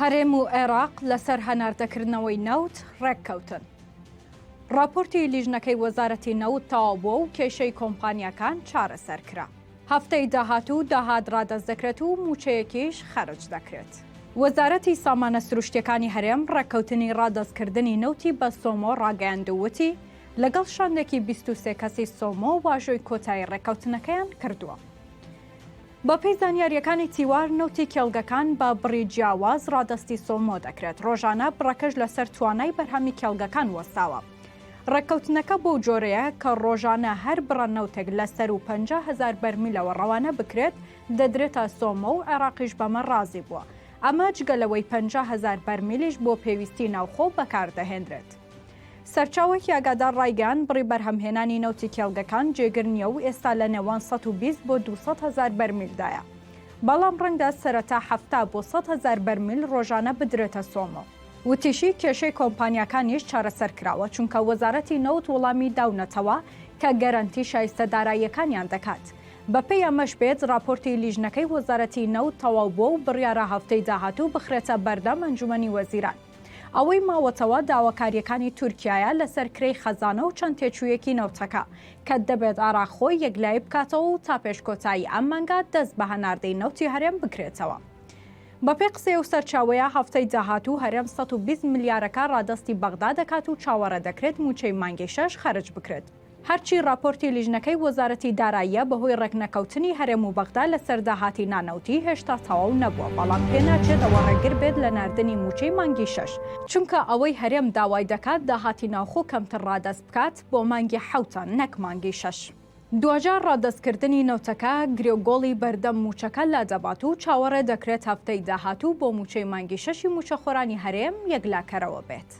هەرێم و عێراق لەسەر هەناردەکردنەوەی نەوت ڕێککەوتن. ڕاپۆرتی لیژنەکەی وەزارەتی نەوت تەواو بووە و کێشەی کۆمپانیاکان چارەسەر کرا. هەفتەی داهاتوو داهات ڕادەست دەکرێت و مووچەیەکیش خەرج دەکرێت. وەزارەتی سامانە سروشتییەکانی هەرێم ڕێککەوتنی ڕادەستکردنی نەوتی بە سۆمۆ ڕاگەیاند و وتی، لەگەڵ شاندێکی 23 کەسی سۆمۆ واژۆی کۆتایی ڕێککەوتنەکەیان کردووە. بەپێی زانیارییەکانی تیوار، نەوتی کێڵگەکان بە بڕی جیاواز ڕادەستی سۆمۆ دەکرێت، ڕۆژانە بڕەکەش لەسەر توانای بەرهەمی کێڵگەکان وەستاوە. ڕێککەوتنەکە بەو جۆرەیە کە ڕۆژانە هەر بڕە نەوتێک لە سەروو 50 هەزار بەرمیلەوە ڕەوانە بکرێت، دەدرێتە سۆمۆ و عێراقیش بەمە ڕازی بووە. ئەمە جگە لەوەی 50 هەزار بەرمیلیش بۆ پێویستی ناوخۆ بەکاردەهێنرێت. سەرچاوەیەکی ئاگادار ڕایگەیاند، بڕی بەرهەمهێنانی نەوتی کێڵگەکان جێگر نییە و ئێستا لە نێوان 120 بۆ 200 هەزار بەرمیلدایە. بەڵام ڕەنگە سەرەتا 70 بۆ 100 هەزار بەرمیل ڕۆژانە بدرێتە سۆمۆ. وتیشی، کێشەی کۆمپانیاکانیش چارەسەر کراوە، چونکە وەزارەتی نەوت وەڵامی داونەتەوە کە گەرەنتی شایستە داراییەکانیان دەکات. بەپێی ئەمەش بێت، ڕاپۆرتی لیژنەکەی وەزارەتی نەوت تەواو بووە و بڕیارە هەفتەی داهاتوو بخرێتە بەردەم ئەنجومەنی وەزیران. ئەوەی ماوەتەوە داواکارییەکانی تورکیایە لەسەر کرێی خەزانە و چەند تێچوویەکی نەوتەکە، کە دەبێت عێراق خۆی یەکلایی بکاتەوە و تا پێش کۆتایی ئەم مانگە دەست بە هەناردەی نەوتی هەرێم بکرێتەوە. بەپێی قسەی ئەو سەرچاوەیە، هەفتەی داهاتوو هەرێم 120 ملیارەکە ڕادەستی بەغدا دەکات و چاوەڕێ دەکرێت مووچەی مانگی شەش خەرج بکرێت. هەرچی ڕاپۆرتی لیژنەکەی وەزارەتی داراییە بەهۆی ڕێکنەکەوتنی هەرێم و بەغدا لەسەر داهاتی نانەوتی هێشتا تەواو نەبووە، بەڵام پێناچێت ئەوە ڕێگر بێت لە ناردنی مووچەی مانگی شەش، چونکە ئەوەی هەرێم داوای دەکات داهاتی ناوخۆ کەمتر ڕادەست بکات بۆ مانگی حەوتە نەک مانگی شەش. دواجار ڕادەستکردنی نەوتەکە گرێوگۆڵی بەردەم مووچەکە لادەبات و چاوەڕێ دەکرێت هەفتەی داهاتوو بۆ مووچەی مانگی شەشی مووچەخۆرانی هەرێم یەکلاکەرەوە بێت.